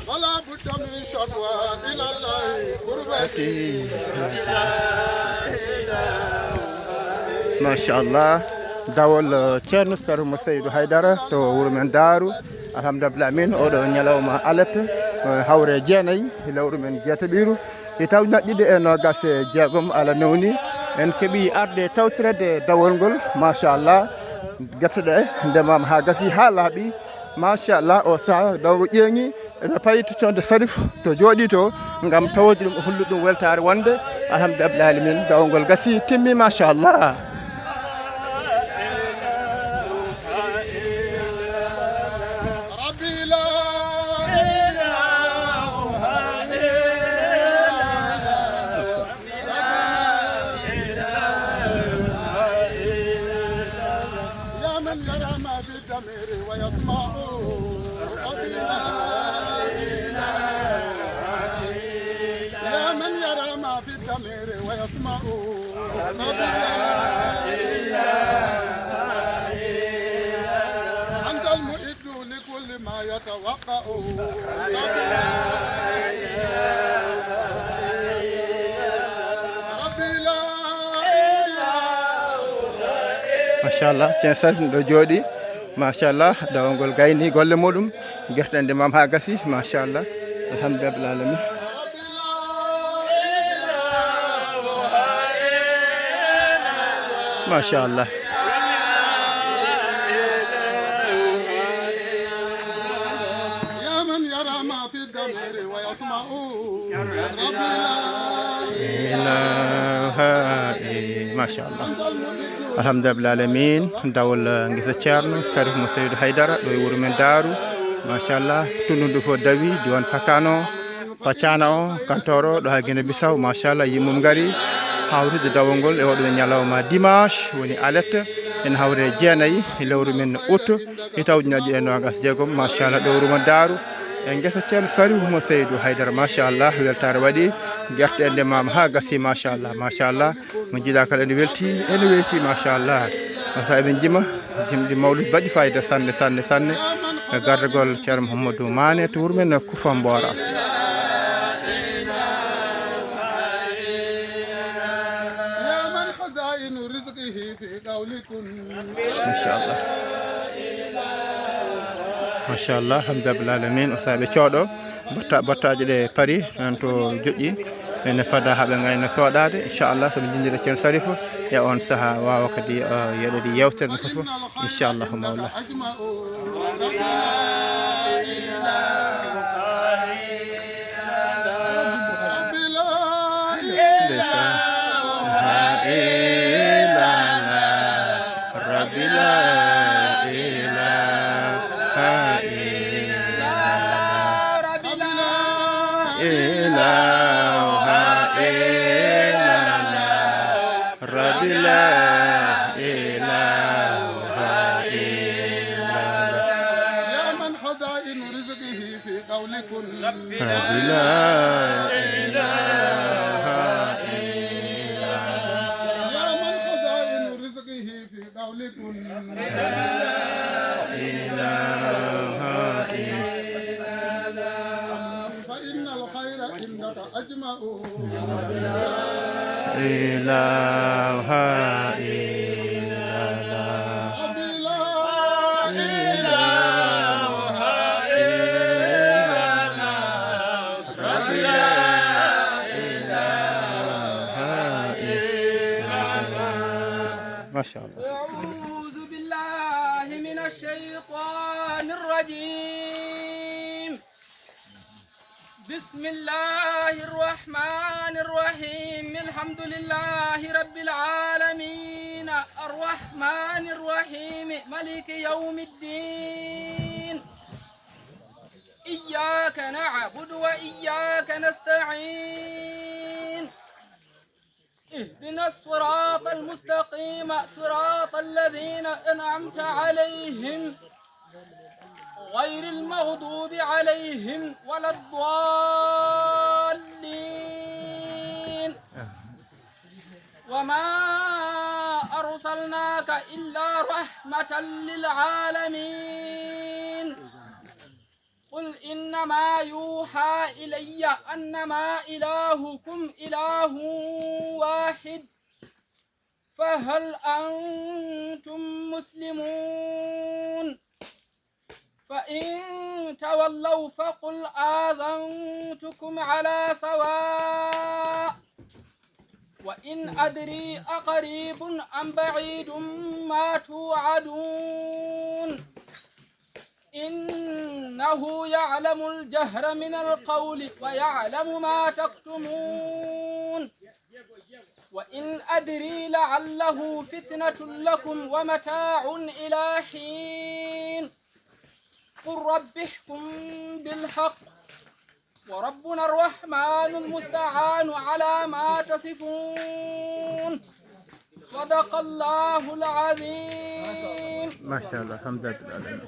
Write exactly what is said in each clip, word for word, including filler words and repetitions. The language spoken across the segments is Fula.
ولا بد من شكوى إلى الله قربتي. Machallah, dawol, eh, Ceerno Sar mo Seydou Haydara to wuro men Daaru. Alhamdulillah, min oɗo ñalawma alet, eh, hawre jeenayi, lewru men jeetaɓiru. E taw ñaƴƴiɗe e noogas e jeegom, ala newni en keɓi arde tawtirede dawol ngol, machallah. Gerte ɗe ndemama ha gasi ha laaɓi, machallah. O saha dawgo ƴeeŋi, ɓe payi to code Sarif to jooɗi to, ngam tawde ɗum, o holli ɗum weltaare wonde, alhamdulillah alamin, dawol ngol gasi, timmi, machallah. ربي لا إله إلا يا من يرى ما في الضمير ويسمع. ربي لا إله إلا، يا من يرى ما في الضمير ويسمع. ربي لا إله إلا، أنت المعد لكل ما يتوقع. ربي لا إله. Machallah, Ceerno Sar ɗo jooɗi. Machallah, dawol ngol gayni golle muɗum. Gerte ndemama ha gasi, machallah. Alhamdulillah alamin. Machallah. يا من يرى ما في الضمير ويسمع. ربي لا إله إلا، machallah. Alhamdulillah alamin, dawol, eh, ngesa Ceerno Sarif mo Seydou Haydara ɗo e wuro men Daaru. Machallah, tundu ndu fof dawi, diwan Pakano, Pacana o, Kantoro, ɗo ha Guinée Bissau, machallah, yimmum ngari hawrude dawol ngol e oɗo ñalawma dimanche, woni alet, en hawre jeenayi e lewru men août, hitaw ujunnaji e noogas jeegom, machallah, ɗo wuro men Daaru. E ngesa Ceerno Sarifu mo Seydou Haydara, machallah, weltaare waɗi, gerte e ndemama ha gasi, machallah, machallah. Mo jiiɗa kala ene welti, ene welti, machallah. Masa eɓen jima, jimɗi mawlud baɗi fayida sanne, sanne, sanne. E gardagol Ceerno Mouhamadou Mané to wuro men Kufa Mbora. يا من خزائن رزقه في قولكم. Machallah. Machallah, alhamdulillah alamin. O saabe cooɗo. Batta-, battaaje ɗe pari, noon to joƴƴi, ene fada haa ɓe ngayna soɗaade. Inchallah, so ɓe njinndirii Ceerno Sarifu, e oon sahaa waawa kadi, eh, yeɗoyde yeewtere nde fof. Inchallahu mawla. Ndeysaan. Rabbi la ilaha illallah. Rabbi la ilaha illallah. Rabbi la ilaha illallah. يا من خزائن رزقه في قولكم. رب لا إله إلا الله. يا من خزائن رزقه في قولكم. لا إله إلا الله. فإن الخير عندك أجمع. إله إلا الله. رب لا إله إلا الله. رب لا إله إلا الله. ما شاء الله. أعوذ بالله من الشيطان الرجيم. بسم الله الرحمن الرحيم. الحمد لله رب العالمين. الرحمن الرحيم. ملك يوم الدين. إياك نعبد وإياك نستعين. اهدنا الصراط المستقيم، صراط الذين أنعمت عليهم، غير المغضوب عليهم ولا الضالين. وما أرسلناك إلا رحمة للعالمين. قل إنما يوحى إلي أنما إلهكم إله واحد فهل أنتم مسلمون؟ فإن تولوا فقل آذنتكم على سواء وإن أدري أقريب أم بعيد ما توعدون. إنه يعلم الجهر من القول ويعلم ما تكتمون. وإن أدري لعله فتنة لكم ومتاع إلى حين. قل رب احكم بالحق وربنا الرحمن المستعان على ما تصفون. صدق الله العظيم. ما شاء الله، الحمد لله.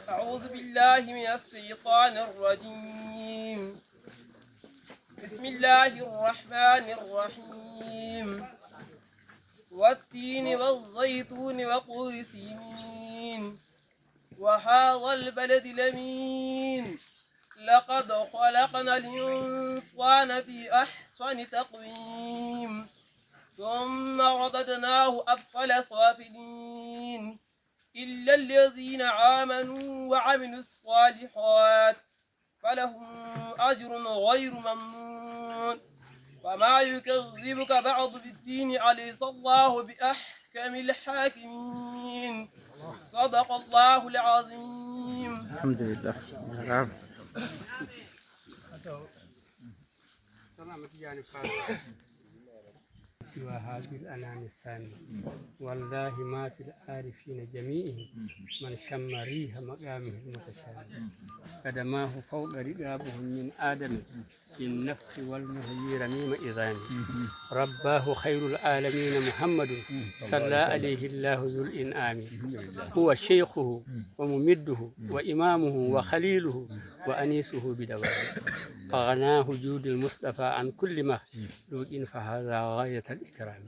أعوذ بالله من الشيطان الرجيم. بسم الله الرحمن الرحيم. والتين والزيتون وطور سينين وهذا البلد الأمين. لقد خلقنا الإنسان في أحسن تقويم. ثم رددناه أسفل سافلين. إلا الذين آمنوا وعملوا الصالحات فلهم أجر غير ممنون. وما يكذبك بعد بالدين أليس الله بأحكم الحاكمين. صدق الله العظيم. الحمد لله. سوى هذه الأنام الثانية. والله ما في العارفين جميعهم من شم ريح مقامه المتشامم. قدماه فوق رقابهم من آدم بالنفخ والمهي رميم عظام. رباه خير العالمين محمد صلى عليه الله ذو الإنعام. هو شيخه وممده وإمامه وخليله وأنيسه بدوام. أغناه جود المصطفى عن كل مخلوق فهذا غاية الإكرام.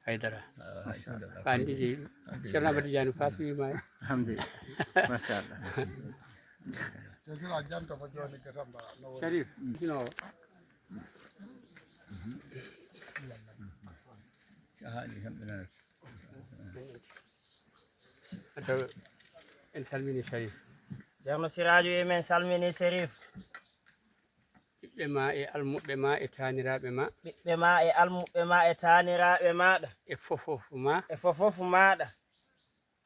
Haydara. Ko anndi jeyi ɗum. Ceerno Amadou Diagne Fass wiima. Alhamdulillah. Machallah. Sesira janto ko joni kesamba no woni. Sharif, hino. Ato, en salmini Sharif. Ceerno Siraju wi men salmini Sharif. Ɓiɓɓe ma e almuɓɓe ma e taaniraaɓe ma. Ɓiɓɓe ma e almuɓɓe ma e taaniraaɓe maaɗa. E fofof ma. E fofof maaɗa.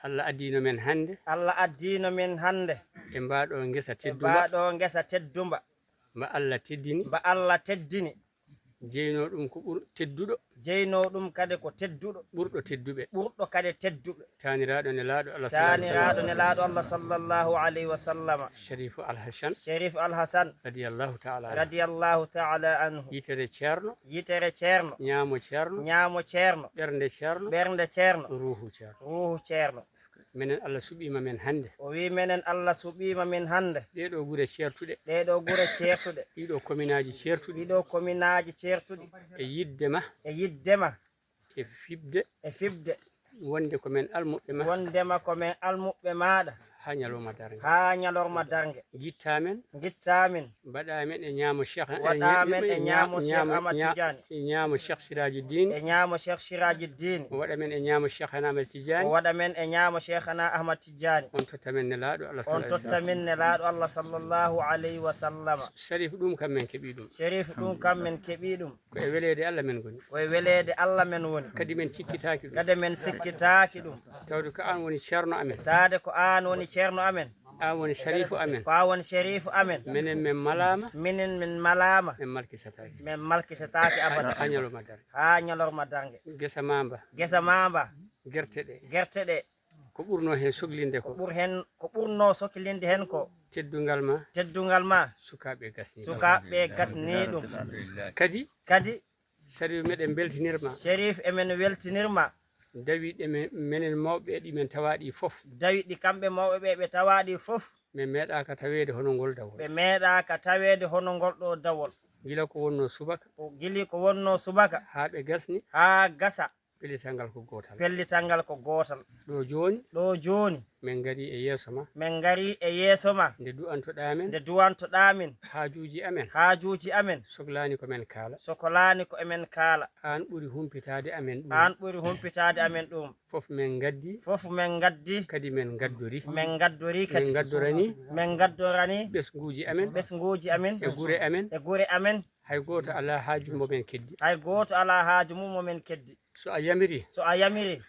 Allah addino men hannde. Allah addino men hannde. E mbaɗo ngesa E teddumba. Mbaɗo ngesa teddumba. Mba Allah teddini. Mba Allah teddini. Jeyno ɗum ko ɓur tedduɗo. Jeyno ɗum kadi ko tedduɗo. Ɓurɗo tedduɓe. Ɓurɗo kadi tedduɓe. Taaniraaɗo nelaaɗo Allah. Taaniraaɗo nelaaɗo Allah sallallahu alayhi wa sallam. Sharifu Al Hassan. Sharif Al Hassan. Radiyallahu ta'ala anhu. Radiyallahu ta'ala anhu. Yitere ceerno. Yitere ceerno. Ñaamo ceerno. Ñaamo ceerno. Ɓernde ceerno. Ɓernde ceerno. Ruuhu ceerno. Ruuhu ceerno. Menen Allah suɓiima men hannde. O wi menen Allah suɓiima men hannde. Ɗeɗo gure ceertuɗe. Ɗeɗo gure ceertuɗe. Ɗiɗo kominaaji ceertuɗi. Ɗiɗo kominaaji ceertuɗi. E yidde ma. E yidde ma. E fiɓde. E fiɓde. Wonde ko men almuɓɓe ma. Wondema ko men almuɓɓe maaɗa. Haa ñalawma darnge. Haa ñalorma darnge. Gitta men. Gitta men. Mbaɗa men e ñaamo Cheikh. Waɗa men e ñaamo Cheikh Ahmad ña- Tidiane. E ñaamo Cheikh Siraji Din. E ñaamo Cheikh Siraji Din. O waɗa men e ñaamo Cheikh Ahmad Tidiane. O waɗa men e ñaamo Cheikhana Ahmad Tidiane. On totta men nelaaɗo Allah On sallallahu totta alaihi min nelaaɗo Allah sallallahu alayhi wa sallama. Sharif ɗum kam men keɓi ɗum. Sharif ɗum kam men keɓi ɗum. Ko e weleede Allah men ngoni. Ko e weleede Allah men woni. Kadi men cikkitaaki ɗum. Kadi men sikkitaaki ɗum. Tawde ko aan woni ceerno amen. Taade ko aan woni ceerno amen. Aan woni sharifu amen. Ko aan woni sharifu amen. Menen men malaama. Minen min malaama. Men malkisataaki. Men malkisataaki abada. Haa ñalawma darnge. Haa ñalorma darnge. Gesa mamba. Gesa mamba. Gerte ɗe. Gerte ɗe. Ko ɓurno heen soklinde ko. Ko ɓur heen ko ɓurno soklinde heen ko. Teddungal ma. Teddungal ma. Sukaaɓe gasni. Sukaaɓe gasni ɗum. Kadi. Kadi. Sharif meɗen mbeltinirma. Sharif emen weltinirma. Dawi ɗe men- menen mawɓe ɗi men tawaɗi fof. Dawi ɗi kamɓe mawɓe ɓe ɓe tawaɗi fof. Min meeɗaaka taweede hono ngol dawol. Ɓe meeɗaaka taweede hono ngol ɗo dawol. Gila ko wonno subaka. O gili ko wonno subaka. Haa ɓe gasni. Haa gasa. Pellital ngal ko gootal. Pellital ngal ko gootal. Ɗo jooni. Ɗo jooni. Min ngarii e yeeso ma. Min ngarii e yeeso ma. Nde du'antoɗaa min. Nde du'antoɗaa min. Haajuuji amen. Haajuuji amen. Soklaani ko men kaala. Soklaani ko emen kaala. Aan ɓuri humpitaade amen ɗum. Aan ɓuri humpitaade amen ɗum. Fof min ngaddi. Fof min ngaddi. Kadi min ngaddori. Min ngaddori kadi. Min ngaddorani. Min ngaddorani. Ɓesnguuji amen. Ɓesnguuji amen. E gure amen. E gure amen. Hay gooto alaa haaju mo min keddi. Hay gooto alaa haaju mum mo min keddi. So a yamiri. So a yamiri.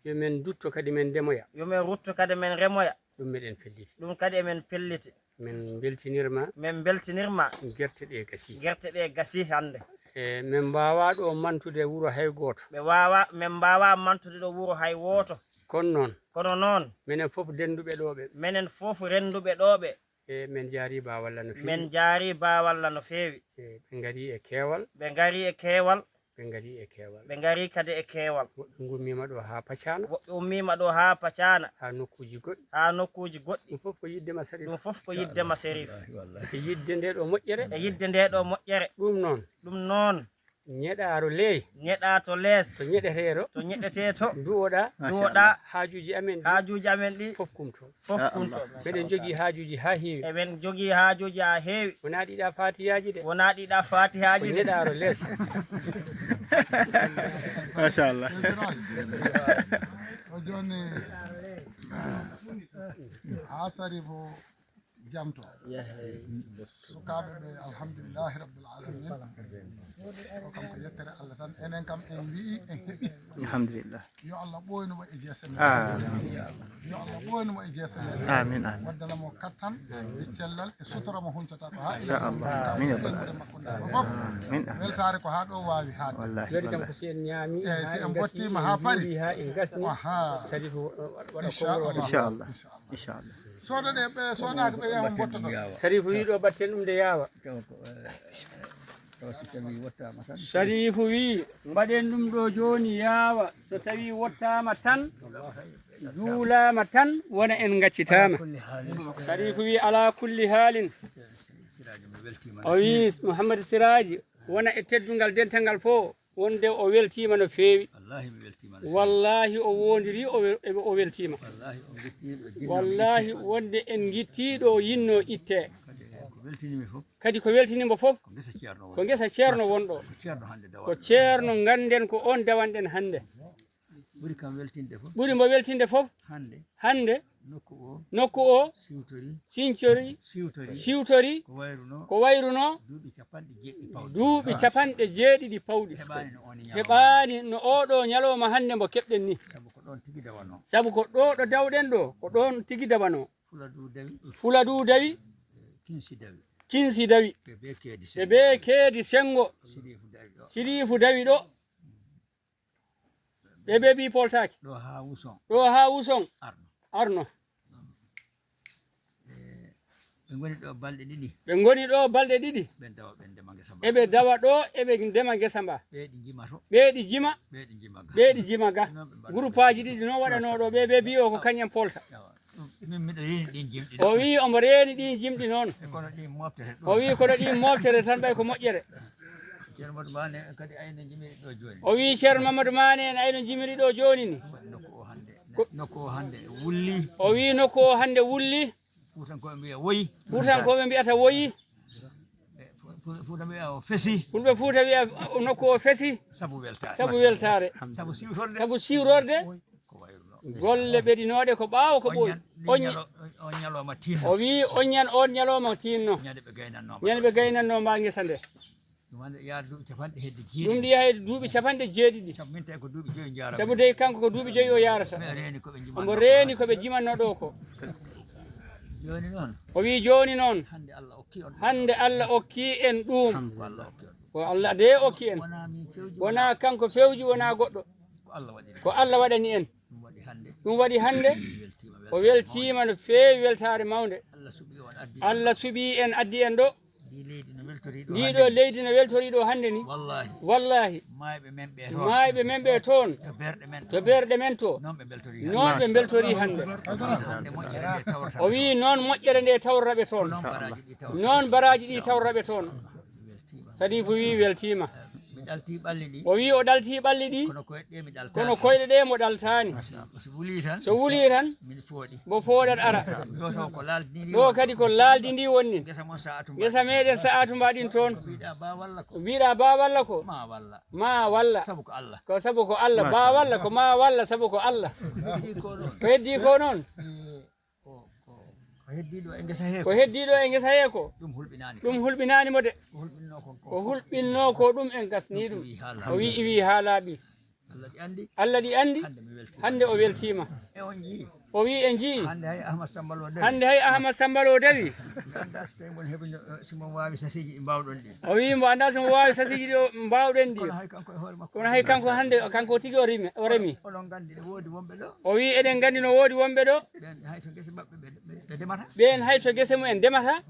Yo min ndutto kadi min ndemoya. Yo min rutto kadi min remoya. Ɗum meɗen pelliti. Ɗum kadi emen pelliti. Min mbeltinir ma. Min mbeltinir ma. Gerte ɗe gasi. Gerte ɗe gasi hannde. E, min mbaawaa ɗo mantude wuro hay gooto. Ɓe waawaa, min mbaawaa mantude ɗo wuro hay wooto. Kono noon. Kono noon. Minen fof dennduɓe ɗo ɓe. Minen fof rennduɓe ɗo ɓe. E, min njaarii Baawalla no feewi. Min njaarii Baawalla no feewi. E, ɓe ngarii e keewal. Ɓe ngarii e keewal. Ɓe ngarii e keewal. Ɓe ngarii kadi e keewal. Woɓɓe ngummiima ɗo haa Pacaana. Woɓɓe ummiima ɗo haa Pacaana. Haa nokkuuji goɗɗi. Haa nokkuuji goɗɗi. Ɗum fof ko yiɗde ma Sariif. Ɗum fof ko yiɗde ma Sariif. E yiɗde nde ɗo moƴƴere. E yiɗde nde ɗo moƴƴere. Ɗum noon. Ɗum noon. Ñeɗaa to ley. Ñeɗaa to lees. To ñeɗetee to. To ñeɗetee to. Duwoɗaa. Duwoɗaa. Haajuuji amen ɗi. Haajuuji amen ɗi. Fof kumto. Fof kumto. Meɗen jogii haajuuji haa heewi. Eɗen jogii haajuuji haa heewi. Wonaa ɗiɗa faatihaaji de. Wonaa ɗiɗa faatihaaji de. Ko ñeɗaa to lees. Machallah. O jooni haa Sariif o jamto. Sukaaɓe ɓe, alhamdulillahi rabbil alamin. Ko kanko yettere Allah tan. Enen kam en wi'i, en heɓi. Alhamdulillah. Yo Allah ɓooynu mo e jeese men. Amin. Yo Allah ɓooynu mo e jeese men. Amin, amin. Waddana mo kattan e cellal e sutura mo huncata ko haa. Inchallah. Amin ya rabbal alamin. Fof. Amin, amin. Weltaare ko haa ɗo waawi haade. Wallahi, joni kam wallahi. Ko si en ñaami, eeyi, haa si en en gasi, bottiima en haa pari, juuli haa en gasni. Aha. Sariif waɗa konngol waɗa. Inchallah. Inchallah. Inchallah. Sooda ɗe, ɓe soodaaka ɓe yaha mbotta ɗo. Sariif wi ɗo batten ɗum nde yaawa. Tawa ko, eh, tawa so tawi wottaama tan. Sariif wi mbaɗen ɗum ɗo jooni yaawa. So tawi wottaama tan, juulaama tan, wona en ngaccitaama. Sariif wi alaa kulli haalin. O wi Muhammad Siraaji wona e teddungal dental ngal fof. Wonde o weltiima no feewi. Wallahi, mi weltiima no feewi. Wallahi, o woondirii, o wel-, o weltiima. Wallahi, o ngitti, o jinno, wallahi, itte. Wonde en ngittii ɗo yinnoo ittee. Kadi, eh, ko weltini mi fof. Kadi ko weltini mo fof. Ko ngesa ceerno won. Ko ngesa ceerno won ɗo. Ko ceerno hannde dawanɗen. Ko ceerno ngannden ko oon dawanɗen hannde. Ɓuri kam weltinde fof. Ɓuri mo weltinde fof. Hannde. Hannde. Nokku o. Nokku o. Siwtori. Sincori. Siwtori. Siwtori. Ko wayrunoo. Ko wayrunoo. Duuɓi capanɗe jeeɗiɗi pawɗi. Duuɓi capanɗe jeeɗiɗi pawɗi. Heɓaani no oon ñalawma. Heɓaani no oo ɗoo ñalawma hannde mbo keɓɗen ni. Sabu ko ɗoon tigi dawanoo. Sabu ko ɗo, ɗo dawɗen ɗo, ko ɗoon tigi dawanoo. Fuladu dawi. Fuladu dawi. Kinsi dawi. Kinsi dawi. Ɓe bee keedi senngo. Ɓe bee keedi senngo. Siriifu dawi ɗo. Siriifu dawi ɗo. Ɓe, ɓe mbii poltaaki. Ɗo haa Wuson. Ɗo haa Wuson. Arno. Arno. Eh, ɓe ngoni ɗo balɗe ɗiɗi. Ɓe ngoni ɗo balɗe ɗiɗi. Ɓe dawa, ɓe ndema ngesa mba. Eɓe dawa ɗo, eɓe ndema ngesa mba. Ɓe ɗi njima to. Ɓe ɗi jima. Ɓe ɗi njima ga. Ɓe ɗi jima ga. Noon ɓe mbaɗata. Guruppaaji ɗiɗi noon waɗanoo ɗo, ɓe, ɓe mbii o ko kañum polta. Awa. Ɗum, min miɗo reeni ɗiin jimɗi. O wii omo reeni ɗiin jimɗi noon. E kono ɗiin moftere ɗum. O wii kono ɗiin moftere tan ɓay ko moƴƴere. Ceerno Mamadou Maane kadi ayno njimiri ɗo jooni. O wii Ceerno Mamadou Maane en ayno njimiri ɗo jooni ni. Nokku o hannde, ko nokku o hannde wulli. O wii nokku o hannde wulli. Fuutankooɓe mbiya woyi. Fuutankooɓe mbiyata woyi. E, Fu-, Fu-, Fuuta mbiya o fesi. Fulɓe Fuuta wiya o nokku o fesi. Sabu weltaare. Sabu weltaare. Sabu siwtorde. Sabu siwtorde. Ko wayruno. Golle ɓeɗinooɗe ko ɓaawo ko ɓooyi. Oññal, ɗin oññi-, ñalo-, o ñalawma tiinno. O wii oññan oon ñalawma tiinno. Ñande ɓe gaynannoo mba. Ñande ɓe gaynannoo mba ngesa nde. Ɗum hannde yaha duuɓi capanɗe hedde jeeɗiɗi. Ɗum ɗi yaha duuɓi capanɗe jeeɗiɗi. Sabu min tawi ko duuɓi joyi njaarata. Sabu dey kanko ko duuɓi joyi o yaarata. Mi reeni ko ɓe njimanno. Omo reeni ko ɓe jimanno ɗo ko. Jooni noon. O wii jooni noon. Hannde Allah okki on. Hannde Allah okki en ɗum. Ko Allah okki on. Ko Allah de okki en. Wonaa min fewji. Wonaa kanko fewji, wonaa goɗɗo. Ko Allah waɗi. Ko Allah waɗani en. Ɗum waɗi hannde. Ɗum waɗi hannde. Mi weltiima, o weltiima no feewi weltaare mawnde. Allah suɓii on addi. Allah suɓii en addi en ɗo. Ndi leydi no weltori ɗo. Ndi hannde ɗo ni. Leydi no weltori ɗo hannde ni. Wallahi. Wallahi. Maayɓe men ɓe toon. Maayɓe men ɓe toon. To berɗe men to. To berɗe men to. Noon ɓe mbeltori hannde. Noon ɓe mbeltori hannde. Hannde moƴƴere nde tawrata. O wii noon moƴƴere nde tawrata ɓe toon. Noon baraaji ɗi tawrata. Noon baraaji ɗi tawrata ɓe toon. Sariifu wii weltiima. Mi ɗaltii ɓalli ɗi. O wii o ɗaltii ɓalli ɗi. Kono koyɗe ɗe mi ɗaltaani. Kono koyɗe ɗe mo ɗaltaani. So wulii tan. So wulii tan. Min fooɗi. Mbo fooɗat ara. Ɗo taw ko laaldi ndi. Ɗo woni. Kadi ko laaldi ndi wonni. Ngesa mon sa'atumba. Ngesa meɗen sa'atumba ɗin toon. Ko mbiɗa ba walla ko. Ko mbiɗa ba walla ko. Ma walla. Ma walla. Sabu ko Allah. Ko sabu ko Allah. Ba walla ko ma walla sabu ko Allah. Ko heddii ko noon. Ko heddii ɗo e ngesa hee ko. Ko heddii ɗo e ngesa hee ko. Ɗum hulɓinaani. Ɗum hulɓinaani mo de. Ko hulɓinnoo kon ko. Ko hulɓinnoo ko ɗum en gasnii ɗum. O wii haalaaɓi. O wii iwii haalaaɓi. Allah ɗi anndi. Allah ɗi anndi. Hannde mi weltiima. Hannde o weltiima. E on njii. O wii en njii. Hannde hay Ahmad Samba Lo dawi. Hannde hay Ahmad Samba Lo dawi. Mi anndaa so tawi mon heɓi no, si mon waawi sasiiji ɗi mbaawɗon ɗi. O wii mbo anndaa so mo waawi sasiiji ɗi o mbaawɗen ɗi. Kono hay kanko e hoore makko. Kono hay kanko hannde kanko tigi o rimi, o remi. Oɗon nganndi ne woodi wonɓe ɗo. O wii eɗen nganndi no woodi wonɓe ɗo. Ɓeen hay to gese maɓɓe ɓe, ɓe, ɓe ndemata. Ɓeen hay to gese mumen ndemata.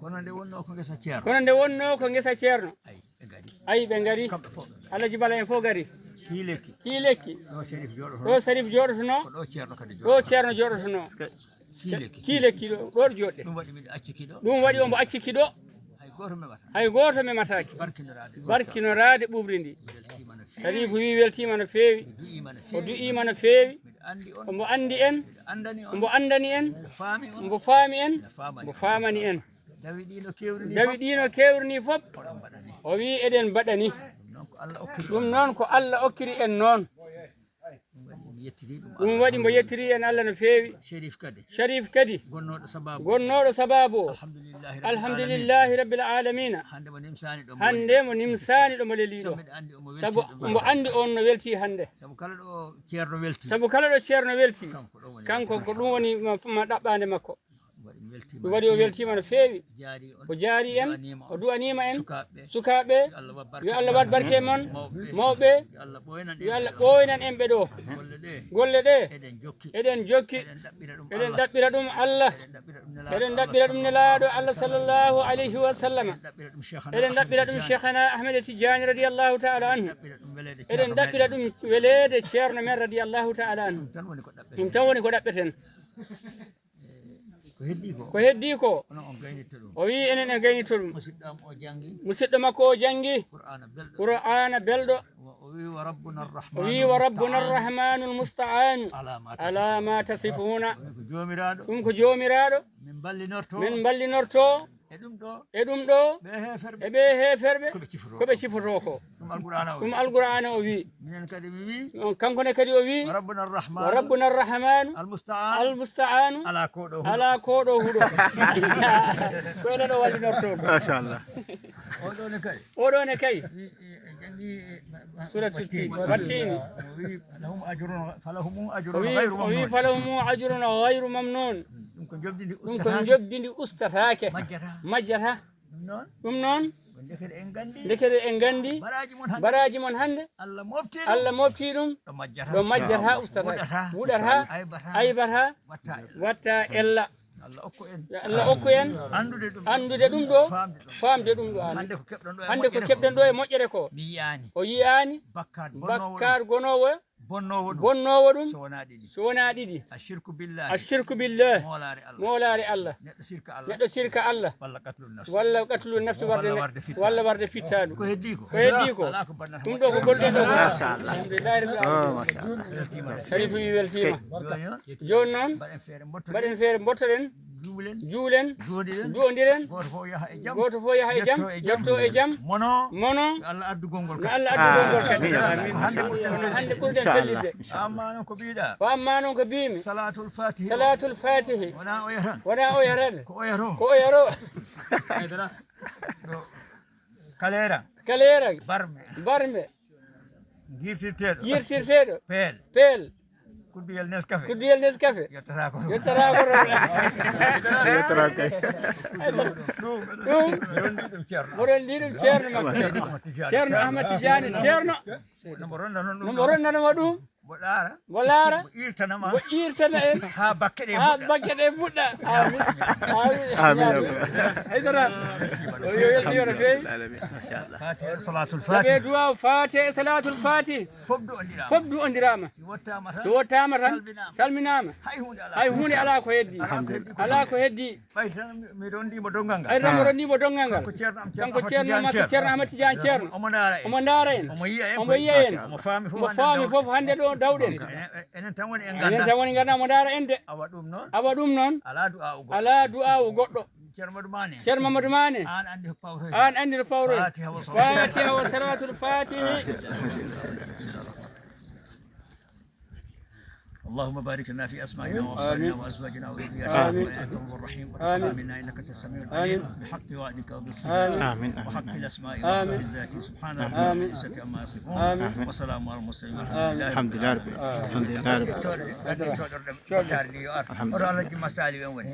Kono nde wonnoo ko ngesa ceerno. Kono nde wonnoo ko ngesa ceerno. Ay, ɓe ngari. Ay, ɓe ngari. Kamɓe fof ɓe ngari. Alaji Bala en fof ngari. Kii lekki. Kii lekki. Ɗo Serif jooɗotonoo. Ɗo Serif jooɗotonoo. Ko ɗo ceerno kadi jooɗotonoo. Ɗo ceerno jooɗotonoo. Kii lekki. Kii lekki ɗo, ɗo jooɗɗen. Ɗum waɗi miɗo acci ki ɗo. Ɗum waɗi omo acci ki ɗo. Hay gooto memata. Hay gooto memataake. Barkinoraade. Barkinoraade ɓuuɓri ndi. Weltiima no feewi. Sariifu wii weltiima no feewi. Mi du'iima no feewi. O du'iima no feewi. Miɗo anndi on. Omo anndi en. Miɗo anndani on. Omo anndani en. Miɗo faami on. Omo faami en. Miɗo faamani on. Omo faamani en. Dawi ɗi no keewri ni fof. Dawi ɗi no keewri ni fof. Oɗon mbaɗani. O wii eɗen mbaɗani. Ɗum noon ko Allah okkiri. Ɗum noon ko Allah okkiri en noon. Ɗum waɗi mi yettirii ɗum. Ɗum waɗi mbo yettirii en Allah no feewi. Sherif kadi. Sharif kadi. Gonnooɗo sabaabu. Gonnooɗo sabaabu o. Alhamdulillahi rabbil alamina. Alhamdulillahi rabbil alamina. Hannde mo nimsaani ɗo mo. Hannde mo nimsaani ɗo mo lelii ɗo. Sabu miɗo anndi omo weltii. Sabu ɗum mbo anndi on no weltii hannde. Sabu kala ɗo ceerno weltii. Sabu kala ɗo ceerno weltii. Kanko ɗo woni. Kanko ko ɗum woni ma, ma ɗaɓɓaande makko. Ɗum waɗi o weltiima no feewi. O jaari en, o du'aniima en, sukaaɓe, yo Allah waɗ barke e mon, mawɓe, yo Allah ɓooynan en ɓe ɗo. Golle ɗe, eɗen jokki, eɗen ɗaɓɓira ɗum Allah, eɗen ɗaɓɓira ɗum Nelaaɗo Allah sallallahu alayhi wa sallam, eɗen ɗaɓɓira ɗum Cheikhana Ahmed Tidiane radiyallahu ta'ala anhu, eɗen ɗaɓɓira ɗum weleede ceerno men radiyallahu ta'ala anhu. Ɗum tan woni ko ɗaɓɓeten. Ko heddii ko. Ko heddii ko. Onon on gaynitto ɗum. O wii enen en gaynitto ɗum. Musidɗo am o janngi. Musidɗo makko o janngi. Qur'aana belɗo. Qur'aana belɗo. O wii wa rabbuna arrahmanu. O wii wa rabbuna arrahmanu almusta'anu. Ala ma tasifuna. Ɗum ko joomiraaɗo. Ɗum ko joomiraaɗo. Min mballinorto. Min mballinorto. E ɗum ɗo. E ɗum ɗo. Ɓe heeferɓe. E ɓe heeferɓe. Ko ɓe cifotoo. Ko ɓe cifotoo ko. Ɗum Alqur'aana o. Ɗum Alqur'aana o wii. Minen kadi mi wii. On kanko ne kadi o wii. Wa rabbuna arrahmanu. Wa rabbuna arrahmanu. Almusta'anu. Almusta'anu. Ala ko ɗo huɗo. Ala ko ɗo huɗo. Ko enen o wallinorto ɗum. Machallah. Oɗo ne kay. Oɗo ne kay. Suratul Tin. Wattiini. O wii, "Lahum ajrun, falahum ajrun ghayru mamnun." O wii, "Falahum ajrun ghayru mamnun." Ɗum ko njoɓdi ndi ustataake. Ɗum ko njoɓdi ndi ustataake. Majjata. Majjata. Ɗum noon. Ɗum noon. Ko ndekete en nganndi. Ndekete en nganndi. Baraaji mon hannde. Baraaji mon hannde. Allah mofti ɗum. Allah mofti ɗum. Ɗo majjata. Ɗo majjata ustataake. Wuɗata. Wuɗata. Aybata. Aybata. Watta ella. Watta ella. Allah okku en. Yo Allah okku en. Anndude ɗum. Anndude ɗum ɗo. Faamde ɗum. Faamde ɗum ɗo, amin. Hannde ko keɓɗon ɗo e moƴƴere ko. Hannde ko keɓɗon ɗo e moƴƴere ko. Mi yiyaani. O yiyaani. Bakkaat bonnoowo ɗum. Bakkaat gonoowo. Bonnoowo ɗum. Bonnoowo ɗum. So wonaa ɗiɗi. So wonaa ɗiɗi. Ashirku billahi. Ashirku billahi. Moolaare Allah. Moolaare Allah. Neɗɗo sirka Allah. Neɗɗo sirka Allah. Walla qatlu nafs. Walla qatlu nafs. Walla warde fittaandu. Walla warde fittaandu. Ko heddii ko. Ko heddii ko. Alaa ko bannata. Ɗum ɗo ko golɗen ɗo. Machallah. Alhamdulillahi rabbil alamin. Oh, machallah. Weltiima. Sarifu wii weltiima. Jooni noon. Jooni noon. Mbaɗen feere mboɗɗen. Mbaɗen feere mboɗɗen. Juulen. Juulen. Jooɗiɗen. Jooɗiɗen. Gooto fof yaha e jam. Gooto fof yaha e jam. Yetto e jam. Yetto e jam. Mono. Mono. Yo Allah addu gonngol kadi. Yo Allah addu gonngol kadi. Amin. Amin. Hannde ɓurɗen fellitde. Inchallah. Inchallah. Amma noon ko mbiɗa. Wa amma noon ko mbimi. Salatul Fatihi. Salatul Fatihi. Wona oya tan. Wona oya tan. Ko oya to. Ko oya to. Ɗo. Kaleera. Kaleera. Barme. Barme. Girtirteeɗo. Girtirteeɗo. Peel. Peel. Kudduyel Nescafe. Kudduyel Nescafe. Yettata ko. Yettata ko. Yettata kay. Ɗum. Ɗum. Mboɗon ndi ɗum ceerno. Mboɗon ndi ɗum ceerno makko. Ceerno Ahmad Tijani, ceerno. No mo ronnano ɗum. No mo ronnano ɗum. Mbo laara. Mbo laara. Mbo iirtana ma. Mbo iirtana en. Haa bakke ɗe haa mbuɗɗa. Bakke ɗe mbuɗɗa. Amin. Amin. Amin. Aydara. O yo yettiyono feewi. Machallah. Fatiha e salatul fatiha. Jaɓe duwaaw fatiha e salatul fatiha. Fof du'ondiraama. Fof du'ondiraama. Si wottaama tan. Si wottaama tan. Salminaama. Salminaama. Hay huunde alaa. Hay huunde alaa ko heddi. Alhamdulillah. Alaa ko heddi. Ɓay tan mi rondiima donngal ngal. Ɓay tan mi rondiima donngal ngal. Kanko Ceerno am, Ceerno Kanko Ahmad Ceerno Tidiane Makko Ceerno. Ceerno Ahmad Tidiane Ceerno. Omo ndaara en. Omo ndaara en. Omo yiya en. Omo yiya en. Omo faami fof. Omo hannde faami ɗo. Fof hannde ɗo dawɗen. Enen, enen tan woni en enen nganndaa. Tan woni nganndaa mo ndaara en de. Awa ɗum noon. Awa ɗum noon. Alaa du'aawu goɗɗo. Alaa du'aawu goɗɗo. Ceerno Mamadou Mané. Ceerno Mamadou Mané. Aan anndi ko fawtoyta. Aan anndi no fawtoyta. Fatiha wa salatul fatiha. Fatiha wa salatul fatiha. اللهم بارك لنا في أسمائنا وأبصارنا وأزواجنا وذرياتنا إنك أنت الغفور الرحيم. وتقبل منا إنك أنت السميع العليم. بحق وعدك وبصفاتك. آمين. وحق الأسماء وحق الذات. سبحان ربك رب العزة عما يصفون. وسلام على المرسلين. والحمد لله. الحمد لله رب العالمين. الحمد لله رب العالمين. Alhamdulillah. Oto Alhaji Masali ɓen woni.